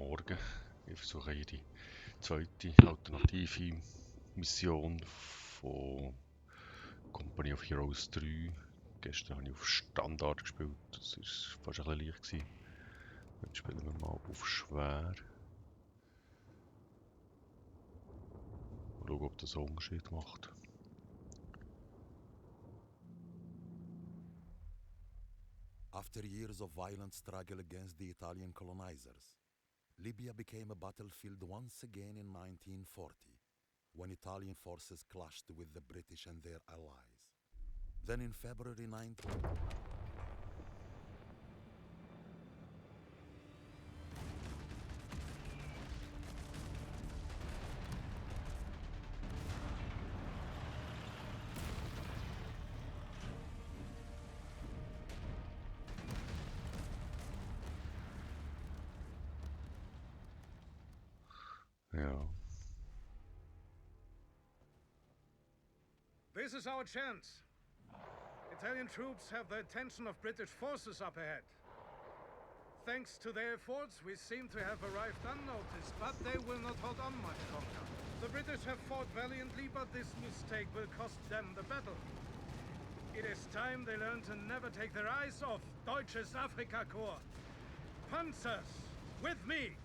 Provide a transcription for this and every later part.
Morgen. Ich versuche hier die zweite alternative Mission von Company of Heroes 3. Gestern habe ich auf Standard gespielt, das war fast ein bisschen leicht gewesen. Jetzt spielen wir mal auf schwer. Mal schauen, ob das einen Unterschied macht. After years of violent struggle against the Italian colonizers, Libya became a battlefield once again in 1940, when Italian forces clashed with the British and their allies. Then in February 19... Ja. This is our chance. Italian troops have the attention of British forces up ahead. Thanks to their efforts, we seem to have arrived unnoticed, but they will not hold on much longer. The British have fought valiantly, but this mistake will cost them the battle. It is time they learn to never take their eyes off Deutsches Afrikakorps. Panzers, with me!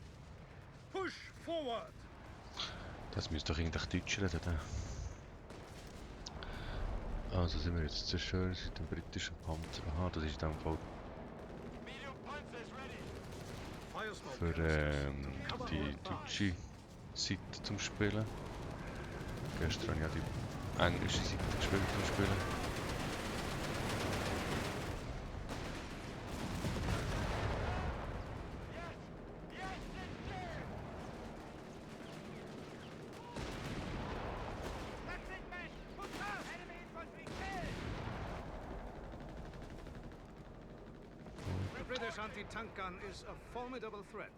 Push forward! Das müsste doch eigentlich Deutsch reden. Da. Also sind wir jetzt zerstört seit dem britischen Panzer. Aha, das ist in dem Fall für die deutsche Seite zum Spielen. Gestern habe ich ja die englische Seite gespielt zum Spielen. British anti-tank gun is a formidable threat.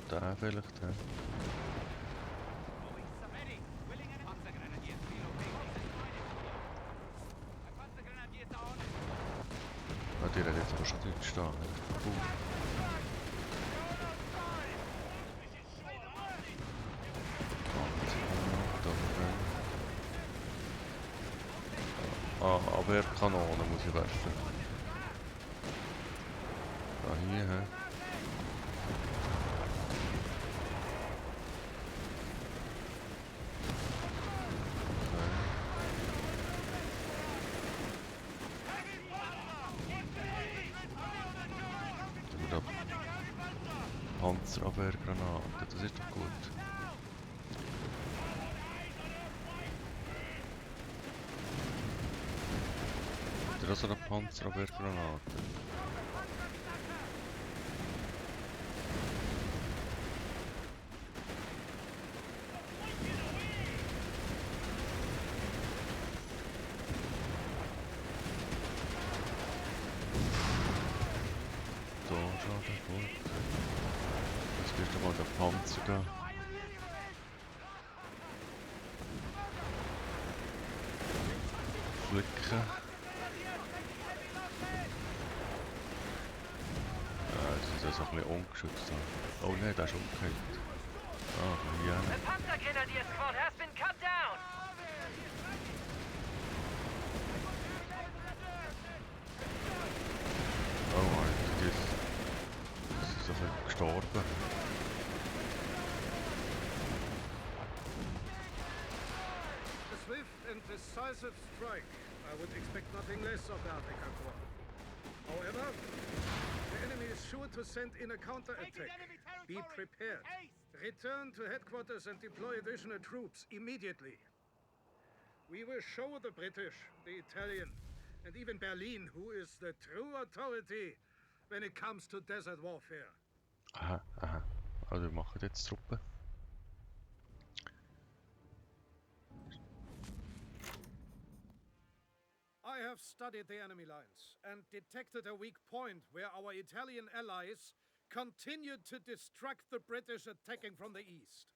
Da vielleicht, ja. Ah, die hat jetzt aber schon drin stehen. Cool. Abwehrkanone muss ich werfen. Da hier, hä? Okay. Panzerabwehrgranate, das ist doch gut. Das ist eine Panzerabwehrgranate. Da schade, gut. Jetzt wird mal der Panzer da. Flicken. Das ist ein bisschen ungeschützt. Oh nein, der ist umgekehrt. Ah, hier. The Panzer Grenadier Squad has been cut down! Oh Mann, das ist so viel gestorben. A swift and decisive strike. I would expect nothing less of the Afrika Korps. However, the enemy is sure to send in a counter-attack. Be prepared. Return to headquarters and deploy additional troops immediately. We will show the British, the Italian, and even Berlin who is the true authority when it comes to desert warfare. Aha, aha. Also wir machen jetzt Truppen. I have studied the enemy lines and detected a weak point where our Italian allies continued to distract the British attacking from the east.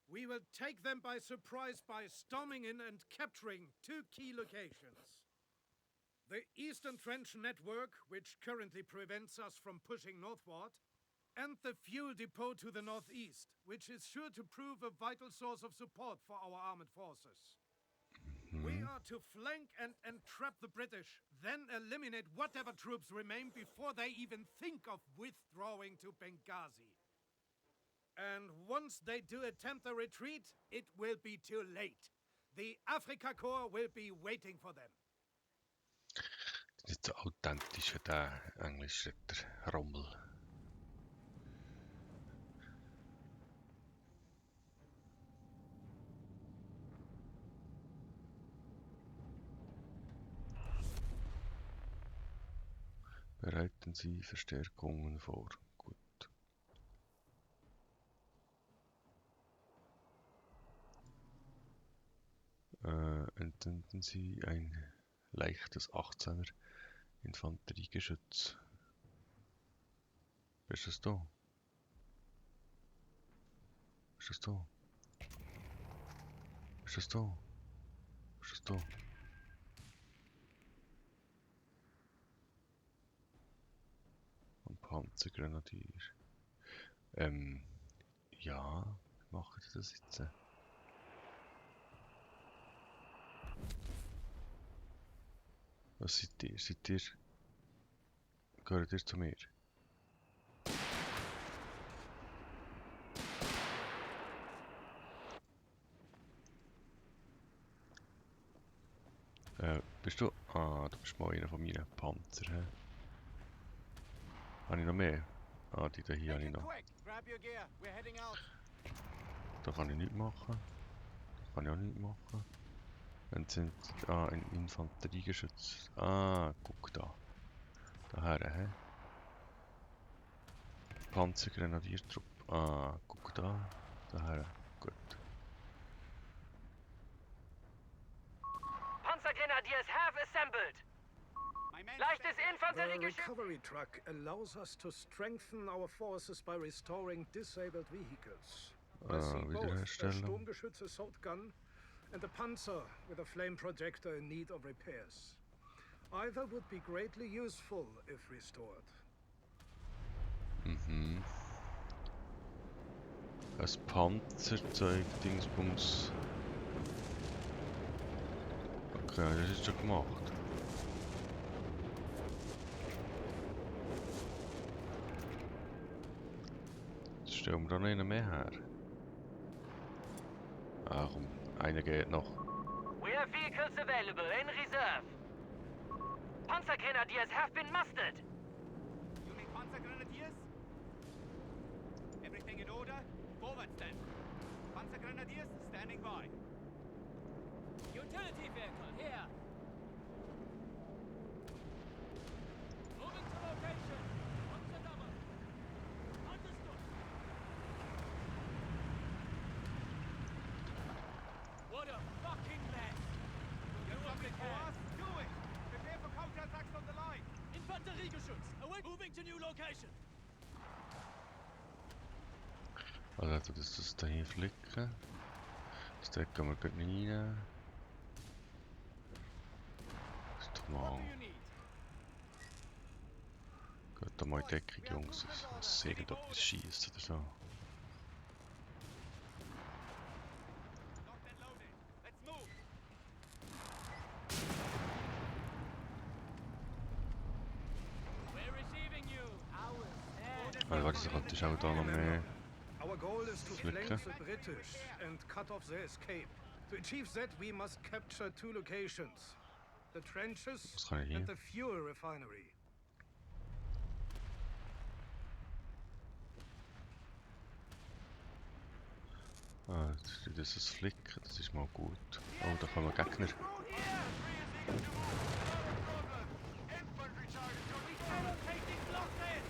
We will take them by surprise by storming in and capturing two key locations. The Eastern Trench Network, which currently prevents us from pushing northward, and the fuel depot to the northeast, which is sure to prove a vital source of support for our armored forces. We are to flank and entrap the British, then eliminate whatever troops remain before they even think of withdrawing to Benghazi. And once they do attempt a retreat, it will be too late. The Afrika Korps will be waiting for them. Das ist nicht so authentisch wie der Englisch, der Rommel. Bereiten Sie Verstärkungen vor. Gut. Entsenden Sie ein leichtes 18er Infanteriegeschütz. Wer ist das da? Ist das da? Ist das da? Ist das da? Ein Panzergrenadier. Ja, wie mache ich das jetzt? Was seid ihr? Gehört ihr zu mir? Bist du? Ah, du bist mal einer von meinen Panzer. He? Habe ich noch mehr? Ah, die da hier habe ich noch. Da kann ich nichts machen. Da kann ich auch nichts machen. Dann sind ein Infanteriegeschütz. Ah, guck da. Daher, hä? Panzergrenadiertrupp. Ah, guck da. Daher. Gut. Panzergrenadiers have assembled. Leichtes The Infanteriegeschütz. recovery truck allows us to strengthen our forces by restoring disabled vehicles. I see both a Wiederherstellung. Sturmgeschütz assault gun and a Panzer with a flame projector in need of repairs. Either would be greatly useful if restored. Mhm. Das Panzerzeug, Dingsbums. Okay, das ist schon gemacht. Jetzt stellen wir da noch einen mehr her. Ah komm, einer geht noch. We have vehicles available in reserve. Panzergrenadiers have been mustered. You mean Panzer Grenadiers? Everything in order? Forwards then. Panzer Grenadiers standing by. Utility vehicle here. Moving to location. On the double. Understood. What a fucking mess. Get something for us? Do it! Prepare for counterattacks on the line. Infanteriegeschütz. Away. Moving to new location. Also das da hier flicken. Das da können wir gerade nicht rein. Das ist doch What mal. do you need? Geht da mal in Deckung, Jungs. Es irgendetwas schießt oder so. Locked and loaded. Let's move. We're receiving you. Ours. Also warte, das ist auch da noch mehr. Our goal is to Flicker. flank the British and cut off their escape. To achieve that, we must capture two locations. The trenches Was kann ich hier? and the fuel refinery. Ah, das ist Flicken, das ist mal gut. Oh, da kommen Gegner. Infantry charges are Relocating blockade.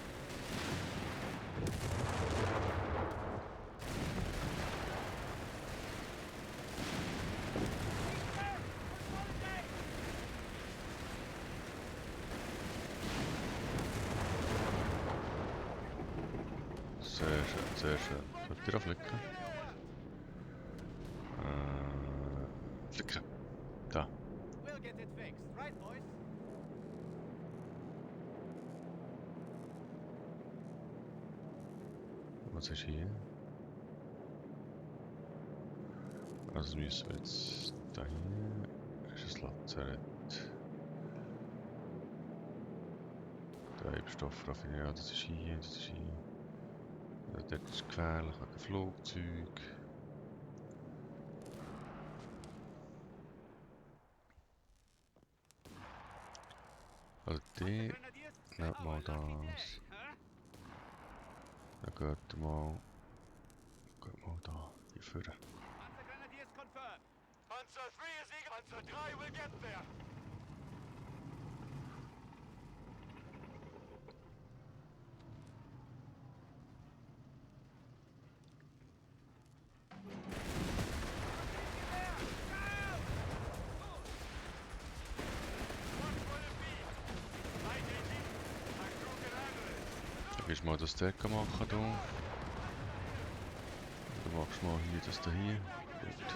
Sehr schön, sehr schön. Könnt ihr auch flicken? Flicken. Da. We'll get it fixed, right, boys? Was ist hier? Also müssen wir jetzt da hier. Ist das Lazarett? Treibstoffraffinerie, das ist hier, das ist hier. Ja, dort ist gefährlich wegen Flugzeug. Also die, nicht mal das. Dann geht mal da, hier vorne. Panzer Grenadiers confirmed. Panzer 3 is eager. Panzer 3 will get there. Du willst mal das Deck machen, du. Du machst mal hier das da hier. Gut.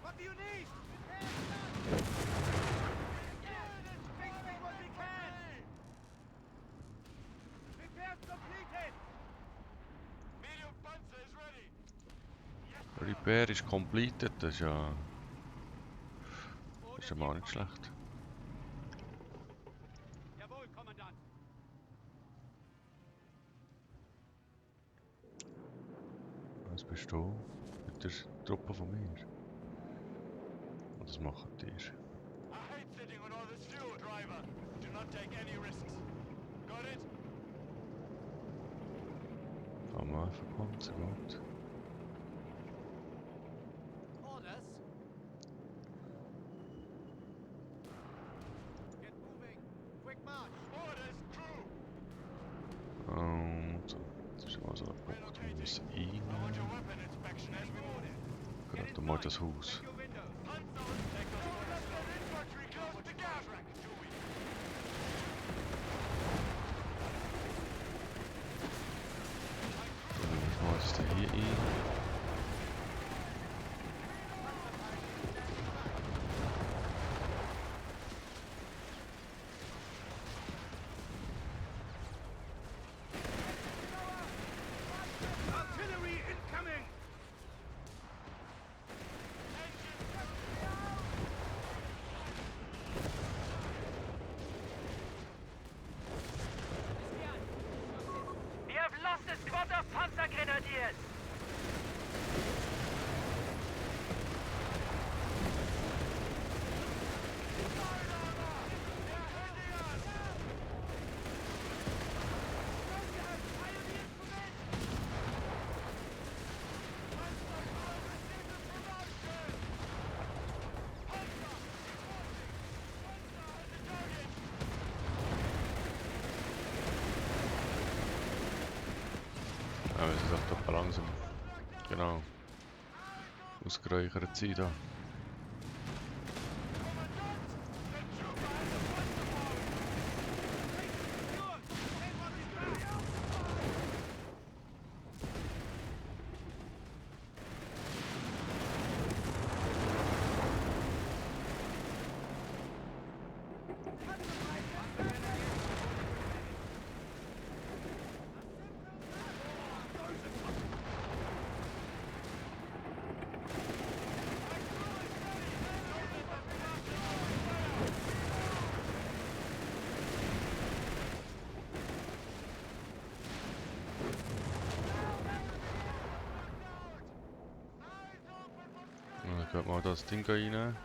What do you need? Fix me what we can. Repairs completed. Medium Panzer is ready. Repair ist completed, das ist ja... Das ist ja mal nicht schlecht. Jawohl, Kommandant. Was bist du? Mit der Truppe von mir? Und das macht ihr. I hate sitting on all this fuel, driver. Do not take any risks. Got it? Am Anfang kommt es gut. Orders? Get moving. Quick march. Orders, crew. Und das ist mal so ein Punkt, wir müssen I want your rein. weapon inspection as we ordered. Gerade mal das Haus. Your windows. Panzer und infantry close to gas rack. Do we? Dann nehmen wir mal das da hier ein. Artillery incoming! We have lost a squad of Panzer Grenadiers. Ja, wir sind doch da langsam. Genau. Ausgeräuchert sein da. Dann geht mal das Ding rein.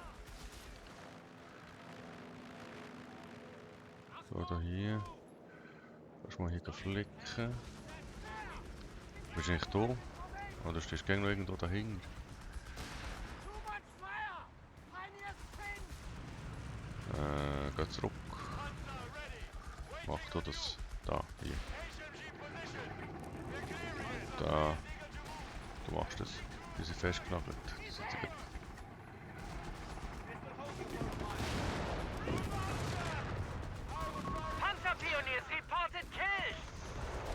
So, da hier. Kannst mal hier flicken. Bist du nicht da? Oder stehst du noch irgendwo dahinter? Too much fire! Pioneers pinned! Geh zurück. Mach du das. Da, hier. Da. Du machst das. Die sind festgenagelt. Das sind die- Panzer Pioneers reported killed.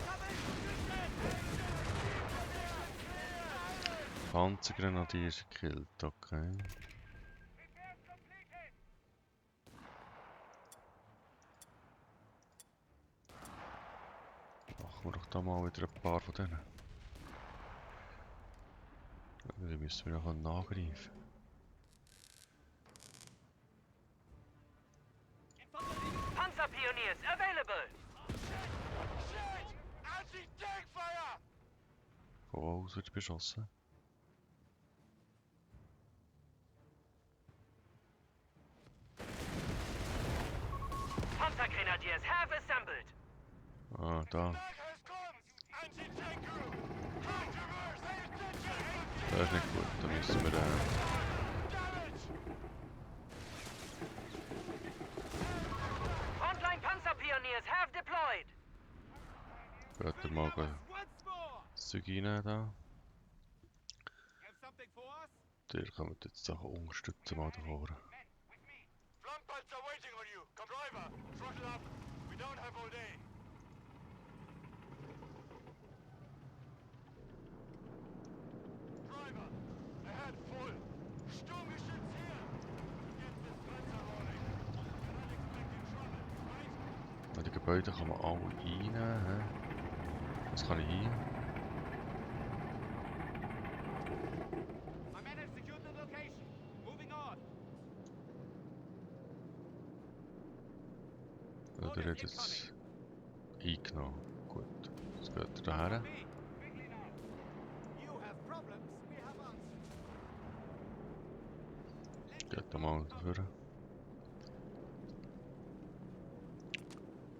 Double position. Panzergrenadier gekillt, okay. Machen wir doch da mal wieder ein paar von denen. Die müssen wir noch nachgreifen. Panzer Pioneers available. Shit! Anti-tank fire! Von wo aus wird beschossen? Panzergrenadiers have assembled. Ah, da. Mag has come! Anti-tank group! Try to reverse! Pay attention! Das ist nicht gut, da müssen wir Damage! Frontline Panzer Pioneers have deployed. später mal Once more! das Zeug reinnehmen da. Have something for us? Der kann jetzt Sachen unterstützen mal da vorne. Flankpanzer waiting on you! Come driver! Throttle up! We don't have all day! Driver! Ahead, full! Sturmgeschütz here! Get this Panzer rolling! We're not expecting trouble, right? Ja, die Gebäude kann man alle reinnehmen. Hä? Was kann ich hier? My men have secured the location. Moving on. Ja, der hat jetzt eingenommen. Gut, jetzt geht er daher. Me. Quickly now. You have problems, we have answers. Geht da mal dafür.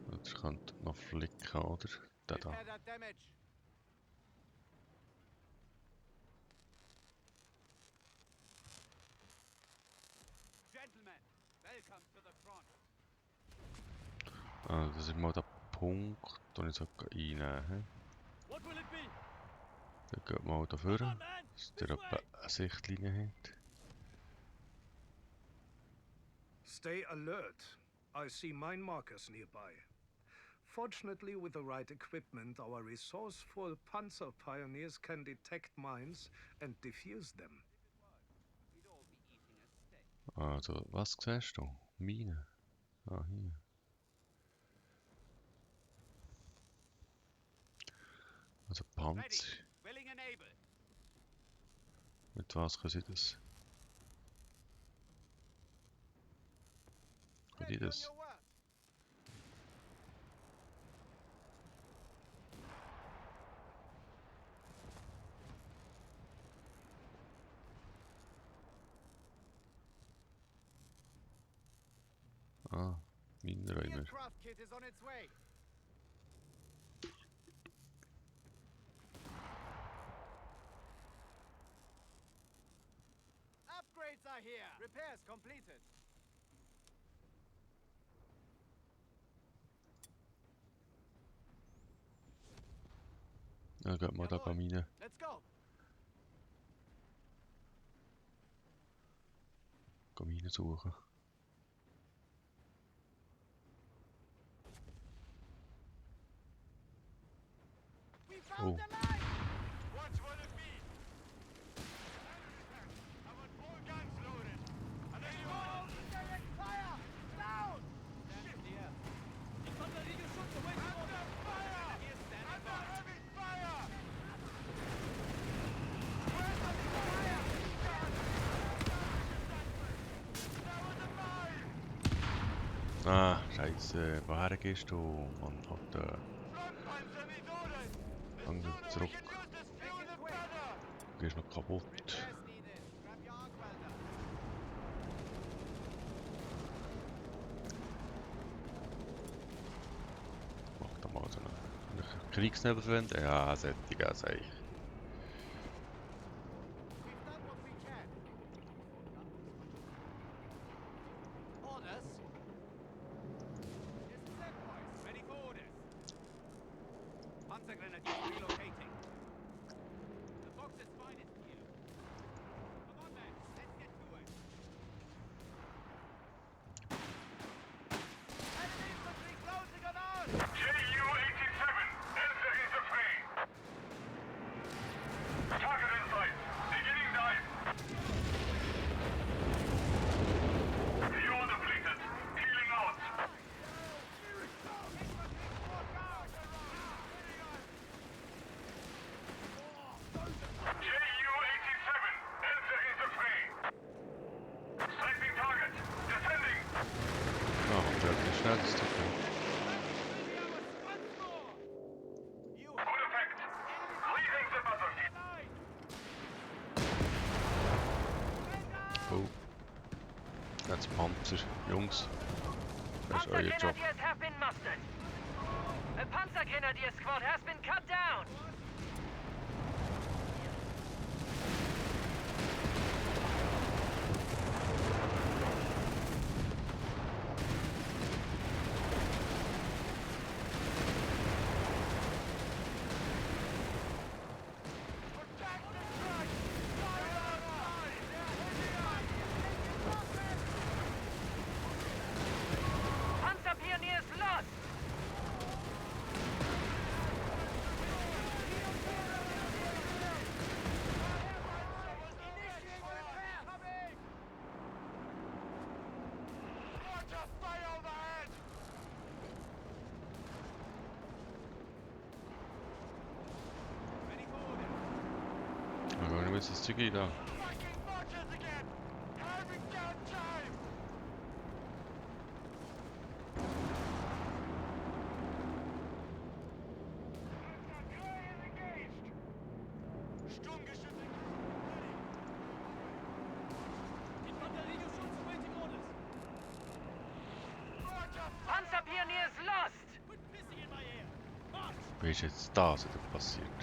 Der könnte noch flicken, oder? Der da. Repair that damage. Gentlemen, welcome to the front. Ah, das ist mal der Punkt, den ich reinnehmen sollte. What will it be? Dann geht mal dafür, dass der etwa eine Sichtlinie hat. Stay alert. I see mine markers nearby. Fortunately, with the right equipment, our resourceful Panzer Pioneers can detect mines and defuse them. We'd all be eating a steak. Also, was siehst du? Mine. Ah, hier. Also Ready. Panzer. Willing and able. Mit was können sie das? Können die Ready on das? your work. Ah, The Minenräumer. aircraft kit is on its way. Upgrades are here. Repairs completed. Ja, geht mal da bei Mine. Let's go. Mine suchen. We found Oh. the line. What will it be? I want all guns loaded! And then you all... Direct fire. Down. Stand clear. Infanteriegeschütze away from Under fire! Here, standing Under by. heavy fire! There was a mine! Ah, Scheiße. Woher gehst du? Mann, Alter. Frontpanzer need orders! The Dann sooner we zurück. can use this fuel, the better! Du gehst noch kaputt. Repairs needed. Grab your arc welder. Mach da mal so einen Kriegsnebel verwenden. Ja, sättiger sei ich. We've done what we can. Orders? Yes, set, boys. Ready for orders. Panzergrenadiers relocating. The box is fine is here. Come on, men. Let's get to it. Enemy infantry closing on us! JU-87, enter into frame! Target in sight! Begin jetzt Panzer. Jungs, das ist euer Job. Panzergrenadiers have been mustered. A Panzergrenadier squad has been cut down. Panzerpioniers lost. Mortar fire overhead! Ready for order. Wir gehen jetzt das Zeug ein da. Fucking mortars again! Having downtime! Sturmgeschütze! Infanteriegeschütz awaiting orders. Mortar Panzerpioniers lost. Quit pissing in my ear. March! Wie ist jetzt das wieder passiert?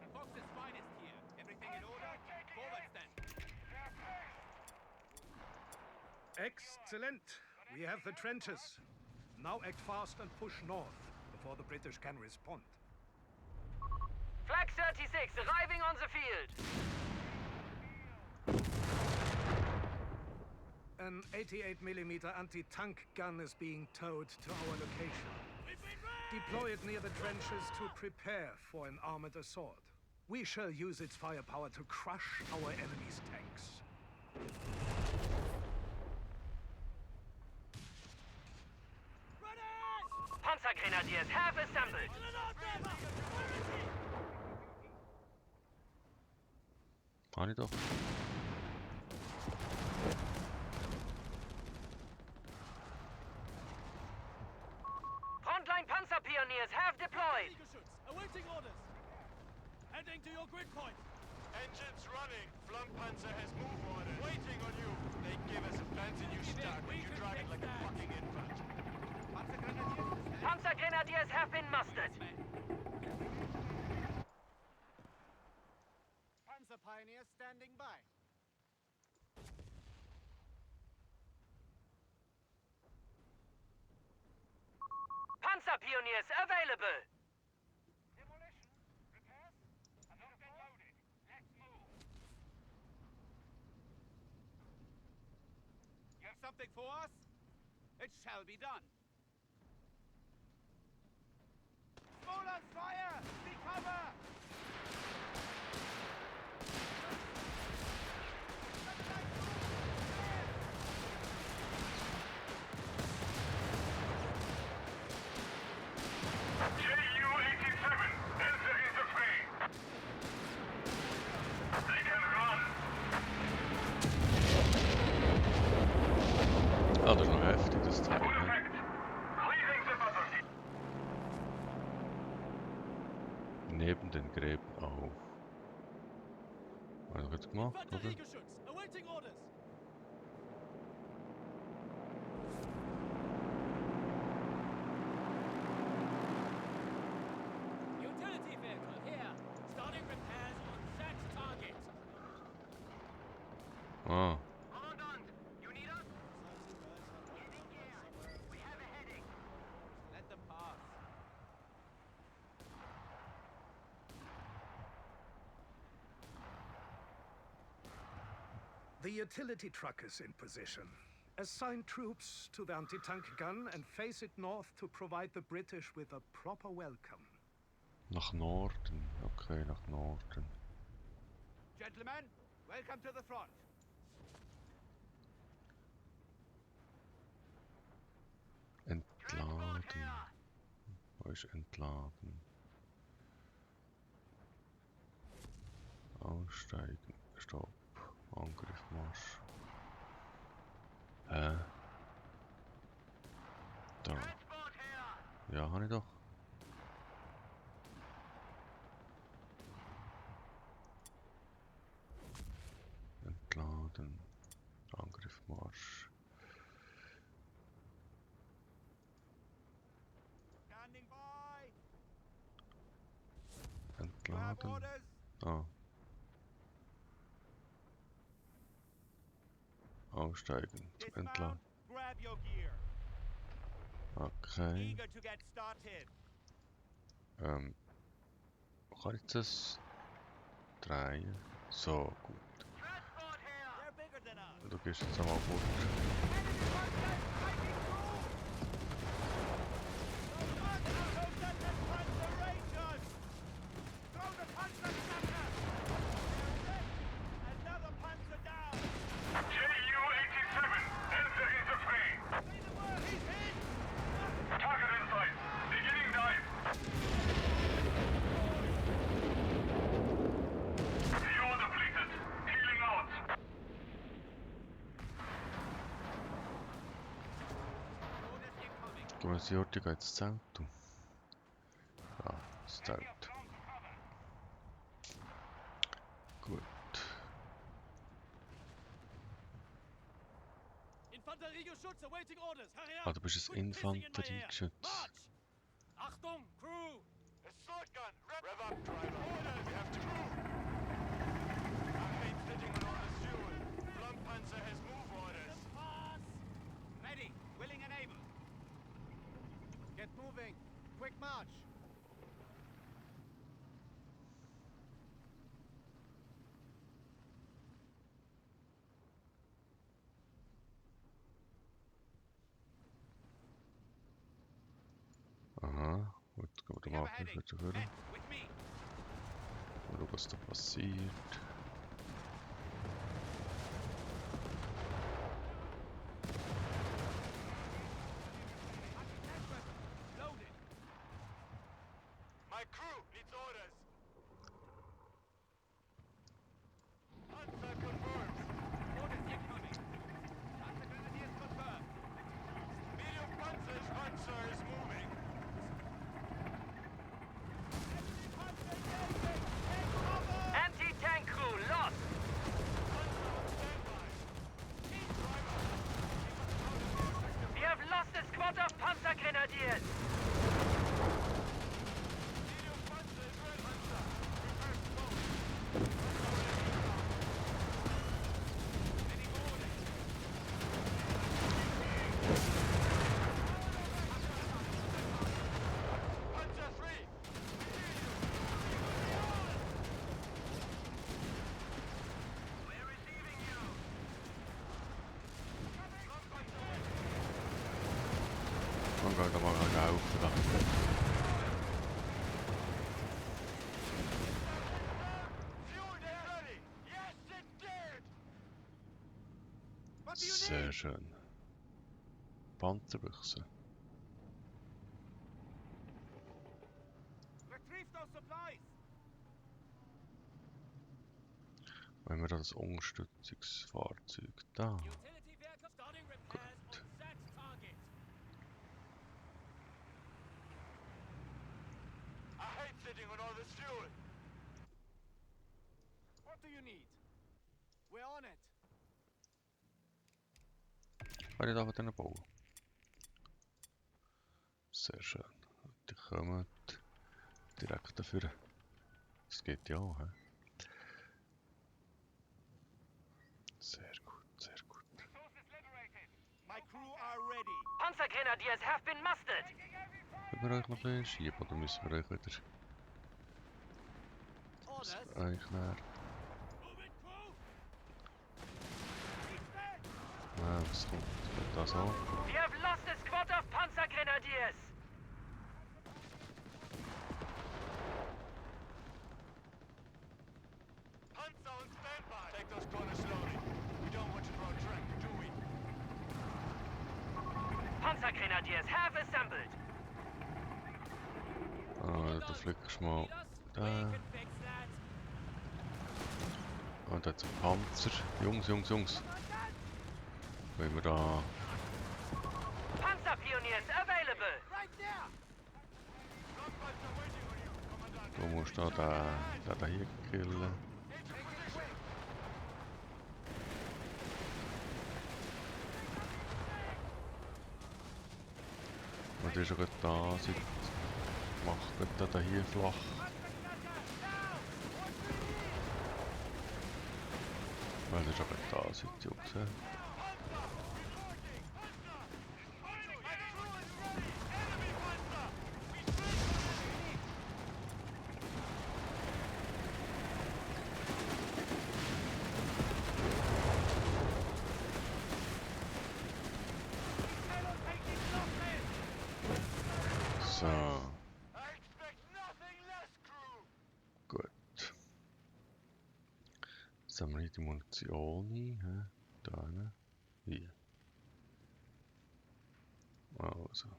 The Fox's finest here. Everything in order? Forward then. Excellent. We have the trenches. Now act fast and push north before the British can respond. Flag 36 arriving on the field. An 88mm anti-tank gun is being towed to our location. Deploy it near the trenches to prepare for an armored assault. We shall use its firepower to crush our enemy's tanks. Panzergrenadiers have assembled. Fahr ich doch. Frontline Panzerpioniers have deployed. Artilliergeschütz awaiting orders. Heading to your grid point. Engines running. Flankpanzer has move orders. Waiting on you. They give us a fancy new start when you drive it like a fucking infant. Panzergrenadiers. Panzergrenadiers have been mustered. Panzer pioneers standing by. Panzerpioniers available. Demolition. Repairs. Another been loaded. Let's move. You have something for us? It shall be done. Smolers fire! Be cover! Ju-87, entering the fray. They can run. Ah, das ist noch heftig, das Teil. Full Ne? effect. Clearing the battlefield. Neben den Gräben auch. War doch jetzt gemacht, oder? Infanteriegeschütz awaiting orders. Utility vehicle here. Starting repairs on set target. Ah, Commandant, you need us? Heading here. We have a heading. Let them pass. The utility truck is in position. Assign troops to the anti-tank gun and face it north to provide the British with a proper welcome. nach Norden. Okay, nach Norden. Gentlemen, welcome to the front. Entladen. Wo ist entladen? Aussteigen. Stopp. Angriff, Marsch. Da. Ja, habe ich doch. Entladen. standing by. You have Entladen. orders? Ah. Aussteigen. Zum Entladen. Dismount. Grab your gear. Okay. Eager to get started. Kann ich das drehen? So, gut. Transport here! They're bigger than us. Du gehst jetzt einmal fort. Throw the Panzer sucker! Another Panzer down! Ju-87, enter into frame. He's hit! Target in sight. Beginning dive. Fuel depleted. Healing out. Orders incoming. Gehen wir die Orte ins Zelt. Ja, das Zelt. Gut. Infanteriegeschütz awaiting orders. Hurry up. Ah, du bist ein Quit pissing in my ear. Infanteriegeschütz. March! Achtung, Crew! Assault gun! Rev up, driver! Orders! We have to move! I hate sitting on all this fuel. Flunk Panzer has move orders. Pass! Ready, willing and able. Get moving. Quick march. Aha. Gut, gehen wir We mal have a heading. wieder hören. Men, with me. Mal schauen, was da passiert. Loaded. My crew needs orders. Panzer confirmed. Orders incoming. Panzer Grenadiers confirmed. Medium Panzer is moving. Enemy Panzer engaging! Take cover! Anti-tank crew lost! Panzer on standby. Keep driver. We have lost a squad of Panzer Grenadiers! Medium Panzer is red. Panzer. Prepare to move. Any orders? Panzer 3. We're receiving you! Dann gehen wir mal helfen. Da. Fuel is ready. Yes, it did. What do you Sehr need? schön. Panzerbüchse. Retrieve those supplies. Wenn wir da das Unterstützungsfahrzeug da. Utility vehicle starting repairs on set target. I hate sitting on all this fuel. What do you need? We're on it. Kann ich da von denen bauen? Sehr schön. Und die kommen direkt dafür. Das geht ja auch, hä? Sehr gut, sehr gut. My crew are ready. Panzer Grenadiers have been mustered! Können wir euch noch ein bisschen schieben oder müssen wir euch wieder das Orders? eigentlich näher? Move it, crew. Nein, was kommt? Kommt das auch? We have lost a squad of Panzer Grenadiers! Panzer on standby. Take those corners slowly. We don't want to throw a track, do we? Panzer Grenadiers have assembled! Ah, da fliegst du mal Need us? da. We can fix that. Und jetzt ein Panzer. Jungs, Jungs, Jungs. Wenn wir da. Panzer Pioneers available! Right there! Flak Panzer waiting on you, Commandant. Du musst da hier killen. Into position. Und der ist schon gerade da. mache da hier flach. Weil das ist aber da, seid ihr auch gesehen. So, I expect nothing less, crew. gut. Jetzt haben wir hier die Munition. Hä? Da ne? Hier. Also.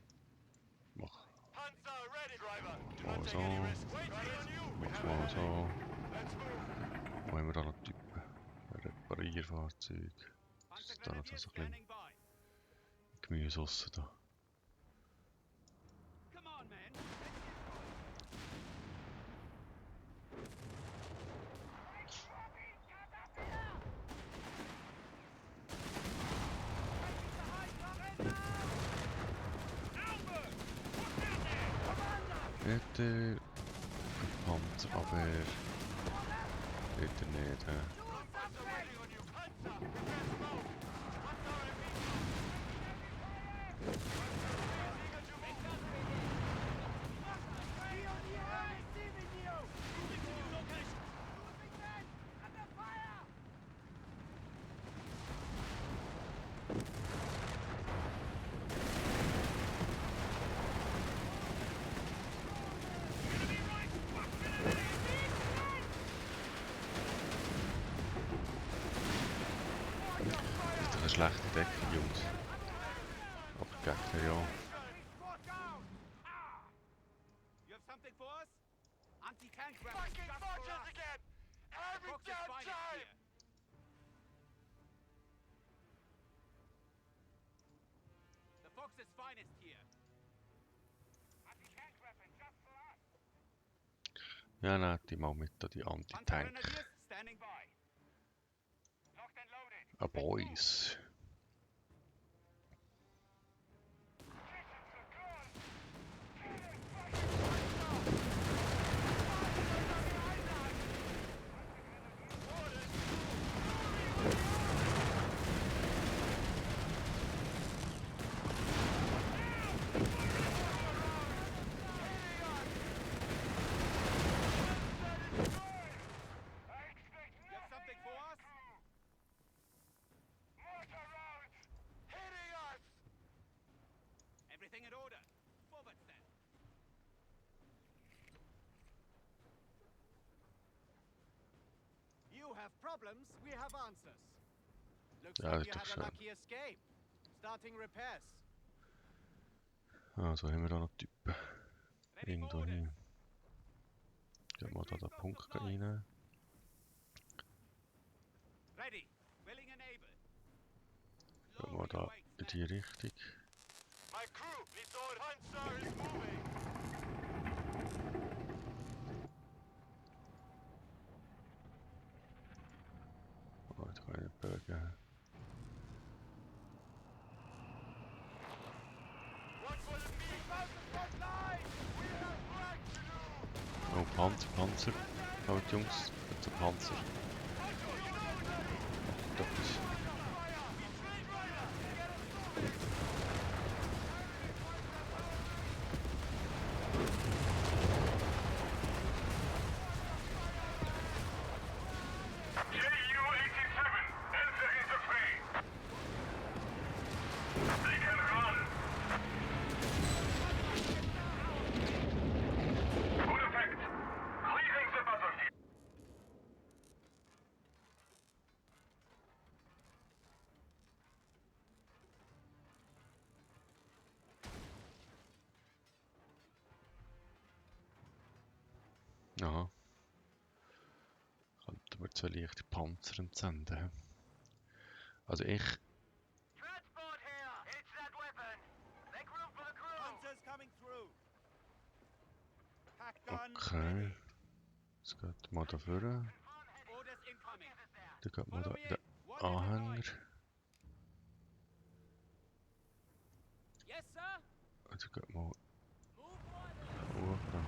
Mach Panzer ready, driver. Do mal not take so. any risks. Waiting on you. We Mach have mal a so. Let's move. Wo haben wir da noch Typen? Reparierfahrzeug. Das ist da noch so ein bisschen Standing by. Gemüse aussen da. Come on, man. Bitte Panzerabwehr. Bitte nicht, hä? Panzer waiting on you. Panzer, prepare to move. Panzer Das ist doch eine schlechte Deckung, Jungs. Aber Gegner ja. You have something for us? Anti-tank weapons fucking just for marches us. again! Every Fox's damn finest time! here. The Fox's finest here. Anti-tank weapon just for us. Ja, nehmt die mal mit da, die Panzer Anti-Tank. Grenadiers standing by. Locked and loaded. Ah, Boys. You have something for us? Mortar rounds. Hitting us! Everything in order. Forward then. You have problems, we have answers. Looks Ja, like das you ist had doch a schön. lucky escape. Starting repairs. Also haben wir da noch Typen. Ready Irgendwo for orders. hier. Gehen wir da den Punkt rein. Ready. Willing and able. Gehen wir da in die Richtung. My crew needs all Panzer is moving! Oh, da kann ich nicht bewegen. What will it be? About the front line! We have work to do! Oh, Panzer. Halt, Jungs. Jetzt ein Panzer. Dort. Ju-87, enter into fray. They can run. Good effect. Clearing the battlefield. Aha. Könnten wir zwei leichte Panzer entsenden. Also ich... Transport here! It's that weapon! Make room for the crew! Panzer's coming through. Pack gun Okay. ready. Jetzt geht mal da vorne. Orders incoming. Dann geht mal da Follow in me den in. One at a Anhänger. time. Yes, sir. Also geht mal Move one! hoch, da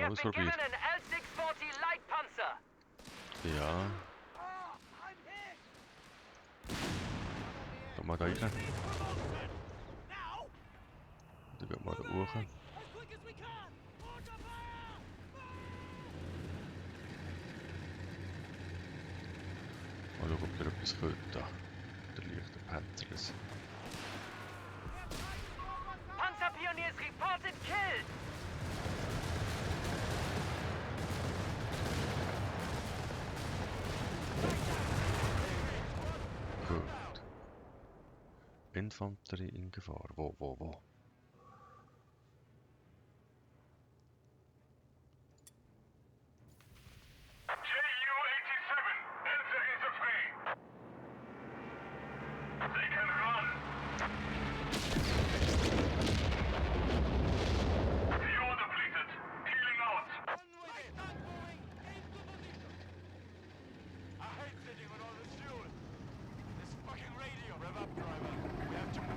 You have alles been given probiert. an L640 light panzer. Ja. Komm mal da rein. Dann gehen wir da hoch. Mal schauen, ob wir etwas können. Da. Der leichte Panzer. Panzerpioniers reported killed. Gut. Infanterie in Gefahr. Wo? Ju-87, enter into fray. They can run. Fuel depleted. Peeling out. I hate sitting with all this fuel. This fucking radio. Rev up, driver. We have to move.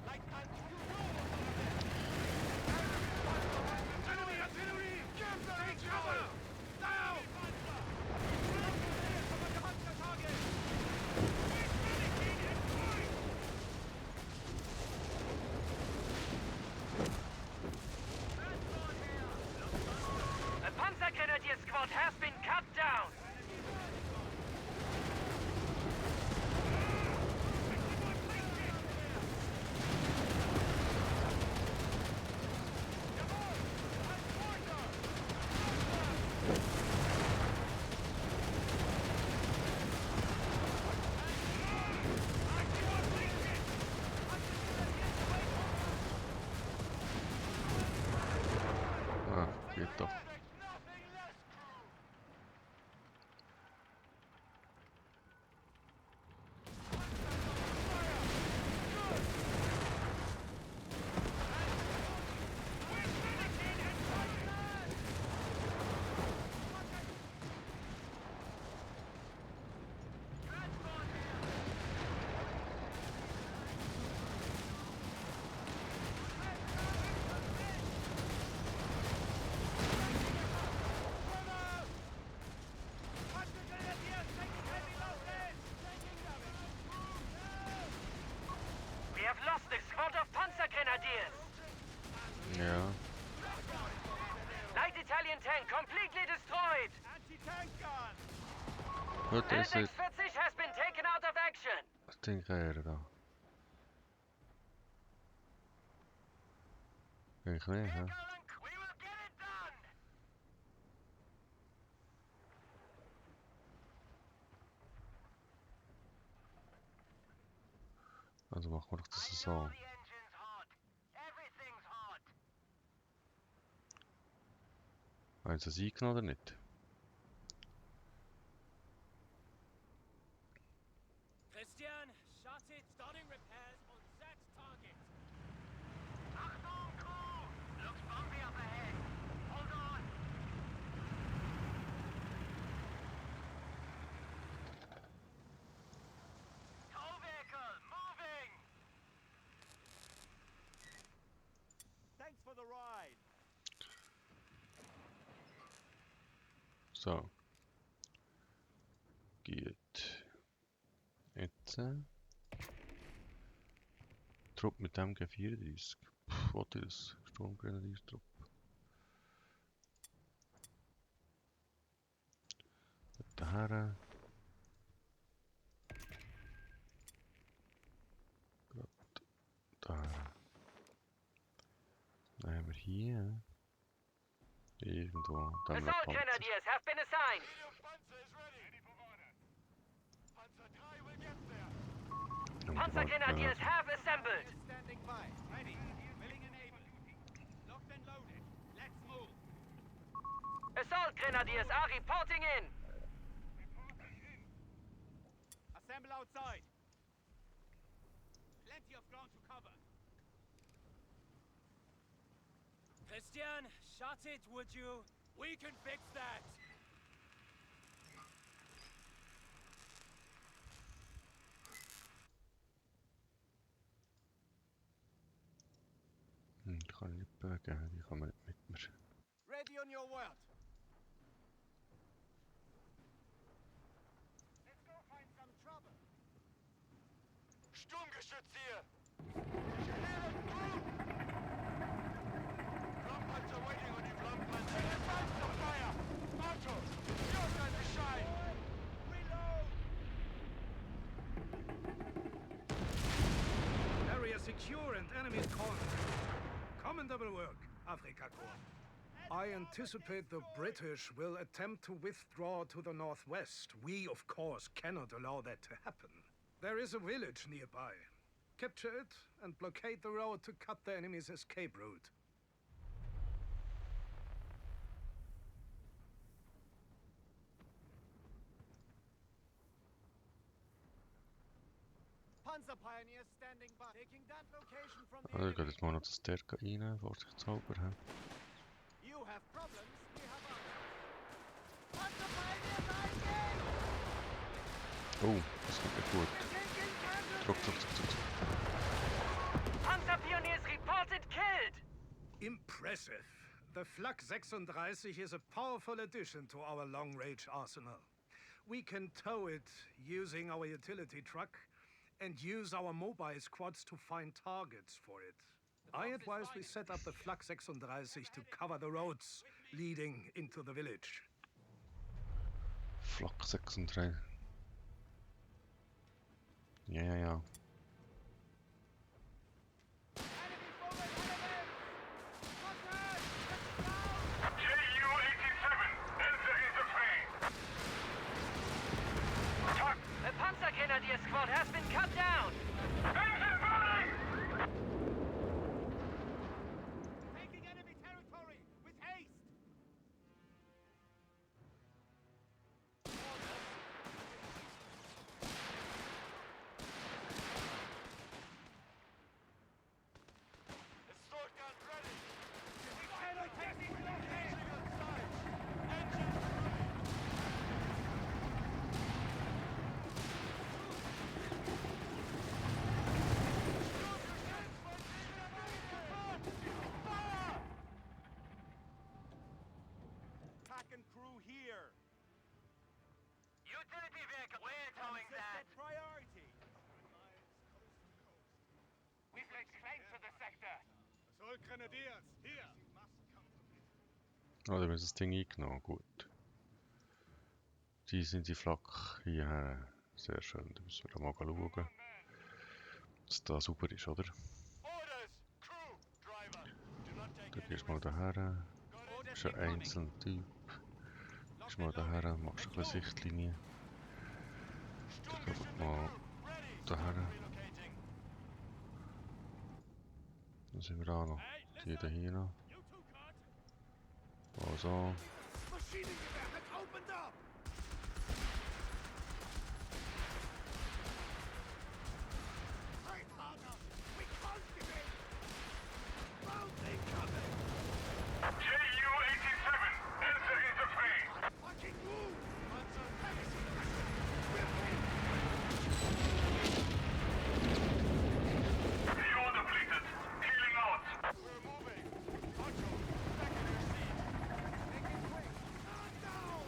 Light tank. Artillery! Give them cover! Down! A Panzergrenadier squad has been cut down. Ah, geht doch. Nothing less, crew! We have lost a squad of Panzergrenadiers. Ja. Light Italian tank completely destroyed. Anti-tank gun! Gut, das ist L640 has been taken out of action. das Ding her da. Ich nicht, hä? We will get it done. Also machen wir doch das so. The engine's hot. Everything's hot. Haben sie das eingenommen oder nicht? Christian, shot it, starting repairs on that target. Achtung, Crew! Looks bumpy up ahead. Hold on. Tow vehicle, moving! Thanks for the ride! So. Geht. Jetzt. Trupp mit dem G34. Was ist das? Sturmgrenadiertrupp. Daher. Gut. Daher. Dann haben wir hier. Irgendwo. Dann haben wir Assault Panzer. grenadiers have been assigned. Medium Panzer is ready! Ready for order! Panzer 3 will get there! Und Panzer die grenadiers Wand, have assembled. Standing by. Ready. Willing and able. Locked and loaded. Let's move. Assault grenadiers are reporting in. Assemble outside. Plenty of ground to cover. Christian, shot it, would you? We can fix that. kann ich nicht bewegen, die kommen nicht mit mir. Ready on your word. Let's go find some trouble. Sturmgeschütz hier! Clear and through! Flammpanzer waiting on you, Flammpanzer! Advance the fire! Otto, your time to shine! Reload! Area secure and enemies cornered. Commendable work, Afrika Korps. I anticipate the British will attempt to withdraw to the northwest. We, of course, cannot allow that to happen. There is a village nearby. Capture it and blockade the road to cut the enemy's escape route. Panzer pioneers standing by. Taking that location from the Also ich gehe enemy. jetzt mal noch das Stärke rein, vorsichtshalber. You have problems, we have answers. Panzer pioneers engage! Oh, das geht nicht gut. Taking casualties! Zurück. Panzer Pioneers reported killed! Impressive. The Flak 36 is a powerful addition to our long-range arsenal. We can tow it using our utility truck and use our mobile squads to find targets for it. I advise we set up the Flak 36 to cover the roads leading into the village. Flak 36. Ja. Enemy forward elements! Contact! JU-87, entering the fray. A Panzer Grenadier squad has been cut down! Engine burning! Taking enemy territory with haste! The sword gun ready! Taking blockade! Signal sights! Engines running! Fire! Pack and crew here! Utility vehicle, we're towing that! Priority! We've laid claim to the sector! Assault Grenadiers, here! Oh, da ist das Ding eingenommen, gut. Die sind die Flak hierher. Sehr schön, da müssen wir da mal schauen, dass da super ist, oder? Orders! Crew! Driver! Do not take Du any gehst mal risks. daher. Du bist ein einzelner Typ. Gehst mal daher, machst ein bisschen Sichtlinie. Sturmgeschütze mal crew! Ready! daher. Relocating! Dann sind wir da noch. Die da hier noch. Also. Maschinengewehr has opened up! Fight harder! We can't give in! Mountain coming! JU-87, entering the fray. Fucking move! You're depleted. Healing out. We're moving! Otto, back in your seat! Make it quick! Stand down!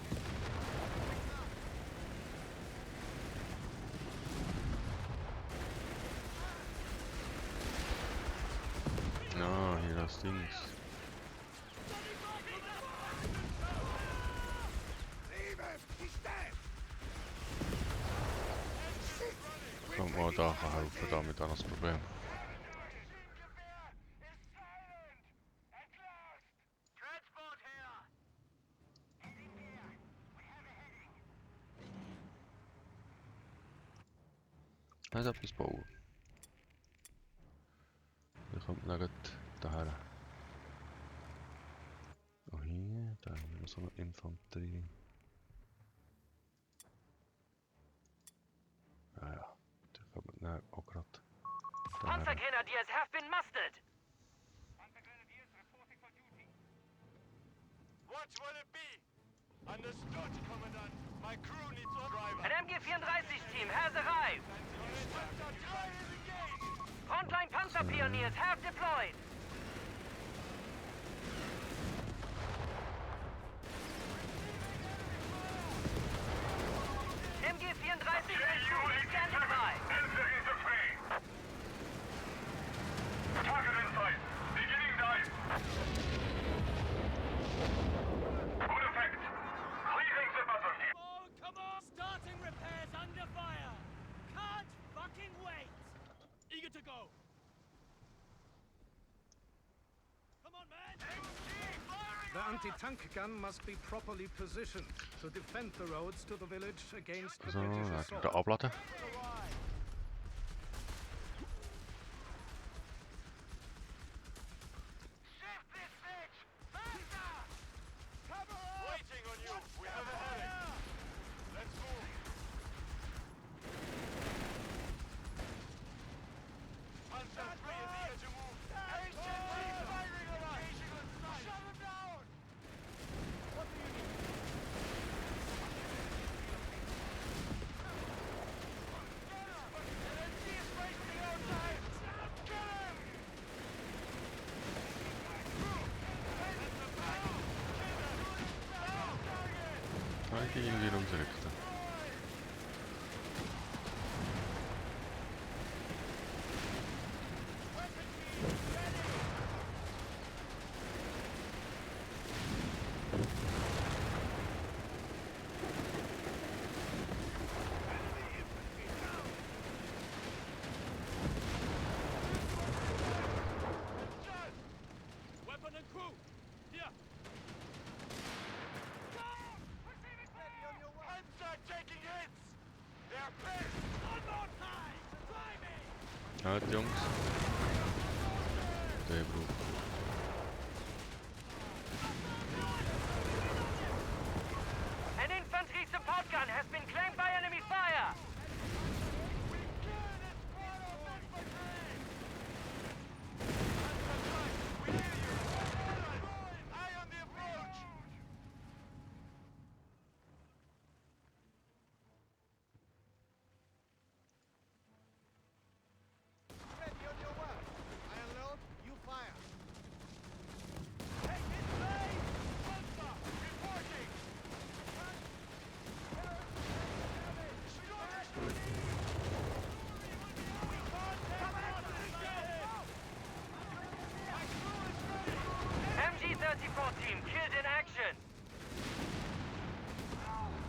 Ah, hier das Ding. Leave him! He's dead! Kann man da helfen, damit auch das Problem. Maschinengewehr is silent! At last! Transport here! Is it here? We have a heading! Nicht etwas bauen. Da kommt man gleich daher. Oh hier, da haben wir noch so eine Infanterie. Ja, da kommt man dann auch gerade Panzer daher. Grenadiers have been mustered! Panzer Grenadiers reporting for duty. What will it be? Understood, Commandant. My crew needs a driver. An MG-34 team has arrived! Panzer 3 is engaged! Frontline Panzer Pioneers have deployed! anti-tank gun must be properly positioned to defend the roads to the village against the So, British dann assault. wieder abladen. Shift this bitch! Faster! Waiting on you. We have a heading. Let's move. Panzer III is eager to move. HMG firing on us. Engaging on sight. Shut him down. What do you need? Get him! LMG is wasting our time. Kill him! Die irgendwie umrichten. Weapon and crew! Here! Panzer taking hits. They're pissed. One more time! Try me! Halt, Jungs. Der braucht. An infantry support gun has been claimed by enemy fire! Eye on the approach. Ready on your work. I unload, you fire. Take it, Blade! Panzer, reporting! MG-34 team killed in action!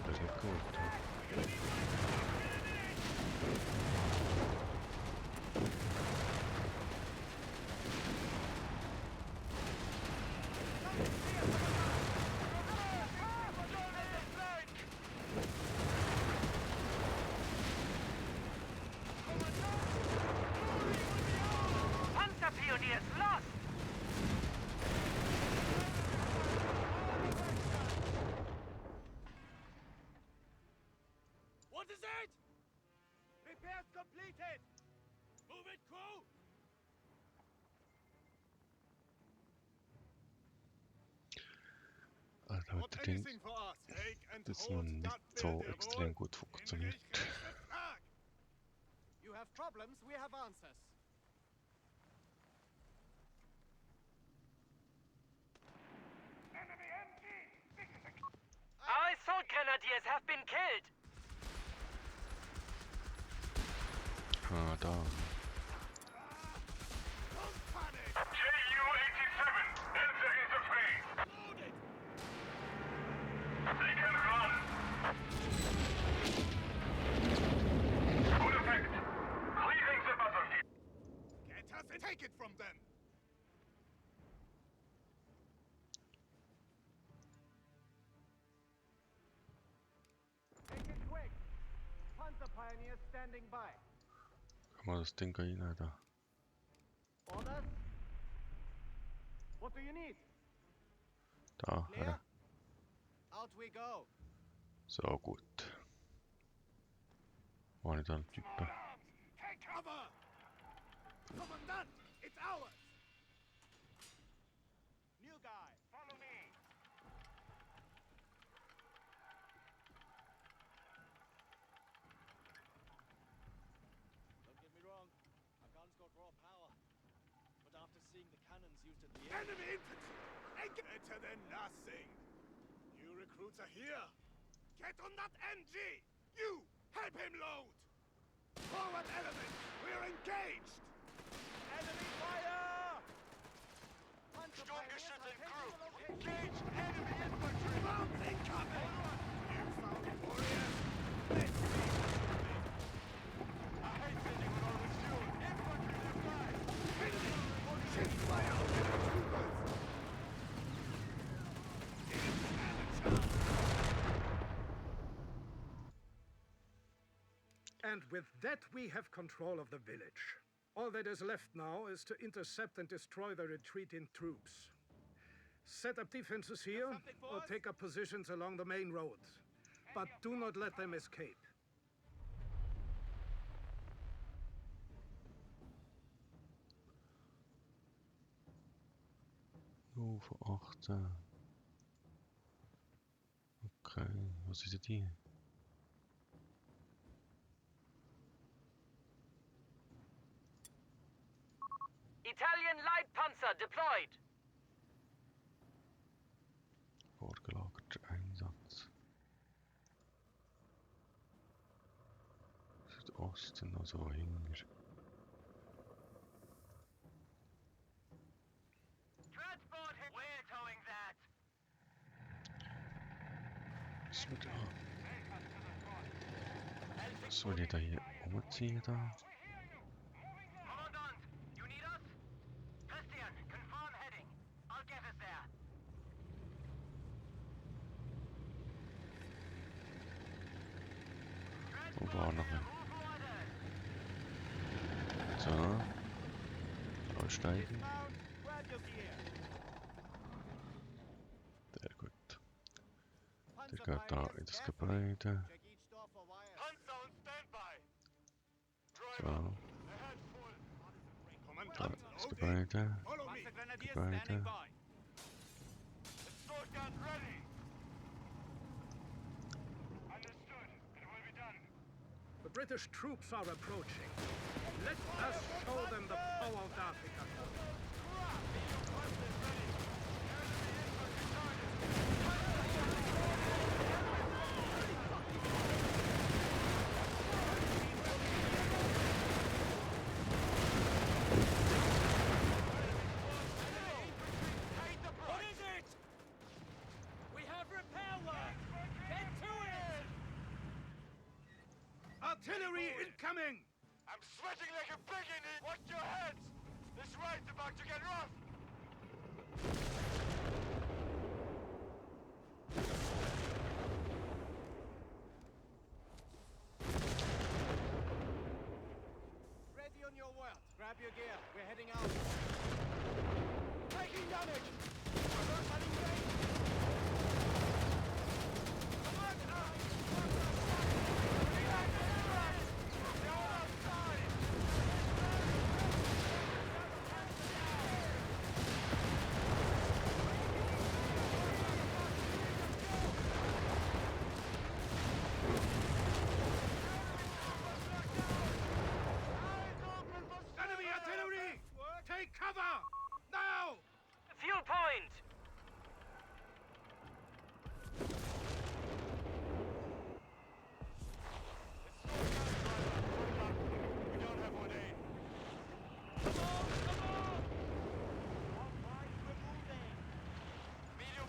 Das ist nicht gut. Panzerpioniers lost! What is it? Repairs completed. Move it, crew! Alter, mit der Ding for us. Take and das noch nicht so extrem gut funktioniert. You have problems, we have answers. Our assault grenadiers have been killed! Ah, da. Ju-87, enter into phase. They can run. Good effect. Clearing the battlefield. Get us and take it from them. Take it quick. Panzer pioneers standing by. Kann man das Ding rein da. Orders? What do you need? Da, Clear? Alter. Out we go. So gut. War nicht ein Typ. Take cover. Commandant, it's ours. New guy. Follow me. Don't get me wrong, our guns got raw power. But after seeing the cannons used at the end, Enemy infantry. Better than nothing. New recruits are here. Get on that MG. You help him load. Forward element. We're engaged. enemy fire! Panzer Sturmgeschützt pioneers and are crew. taking the location. Engage enemy infantry. Bombs incoming. Newfound warriors. Let's see. I hate sending with all this fuel. Infantry left side. Shit fire. Troopers. And with that, we have control of the village. All that is left now is to intercept and destroy the retreating troops. Set up defenses here, or take up positions along the main roads. But do not let them escape. Oh, von 18. Okay, was ist denn die? Italian light panzer deployed. Vorgelagerter Einsatz. Südosten, also hinger. Transport hit. We're towing that. Müssen wir da... Müssen wir die da hier umziehen da? Commandant, you need us? Christian, confirm heading. I'll get us there. Wo war noch ein... Move orders. So. Aussteigen. Dismount. Grab your gear. Sehr gut. Panzer Der geht da pilots, in das carefully. Gebäude. Check each door for wires. Panzer on standby. So. Ahead full. Da Kommandant, das loading. Gebäude. Follow me. Panzer Grenadiers Gebäude. standing by. Sword gun ready. Understood. It will be done. The British troops are approaching. Let us show them the power of Africa. What is it? We have repair work. Get to it. Artillery incoming! I'm sweating like a pig in it. Watch your heads. This ride's about to get rough. Ready on your work. Grab your gear. We're heading out. Taking damage. Alert and engage. Come on, Enemy artillery! Take cover! Now! Fuel point. We don't have one aid. Medium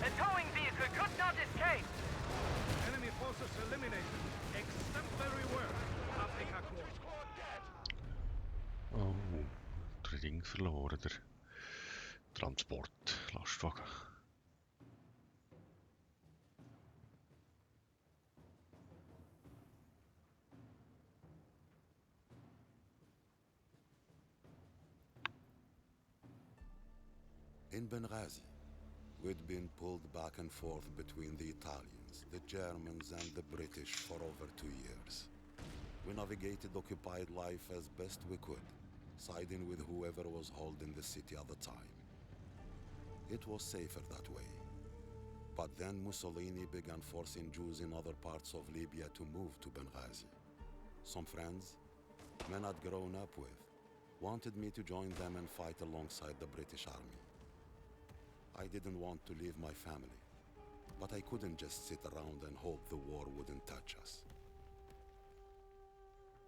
The towing vehicle could not escape. Enemy forces eliminated. Exemplary work, Afrika Korps. Oh, der Ding verloren, der Transport, Lastwagen. In Benghazi, we'd been pulled back and forth between the Italians, the Germans, and the British for over 2 years. We navigated occupied life as best we could, siding with whoever was holding the city at the time. It was safer that way. But then Mussolini began forcing Jews in other parts of Libya to move to Benghazi. Some friends, men I'd grown up with, wanted me to join them and fight alongside the British Army. I didn't want to leave my family, but I couldn't just sit around and hope the war wouldn't touch us.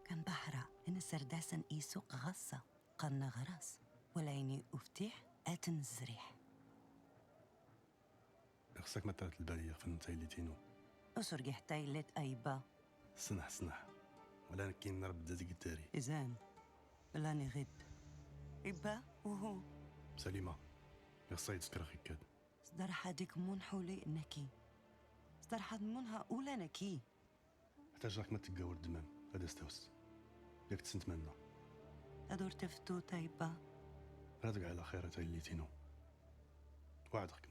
كان بحرة إن سرداسن إيسوق غصة قلنا غرس وليني أفتح آتن الزريح خصك ما تعرف البالية في نتايلي تينو. أسرق حتى أيبا سنح ولا كاين رب ديك الداري. إذن بلاني غيب إبا وهو سليمة خصها يتذكر خيكاد. صدر حدك من حولي إنكي صدر حد منها أولى نكي احتاج ما تقاور الدمام هذا استوس ياك تسنتمنى أدور تفتو تايبا رادك على خير تايلي تينو وعدكم.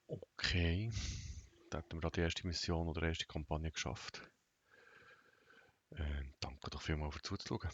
Okay, da hatten wir gerade die erste Mission oder die erste Kampagne geschafft. Danke doch vielmals für zuzuschauen.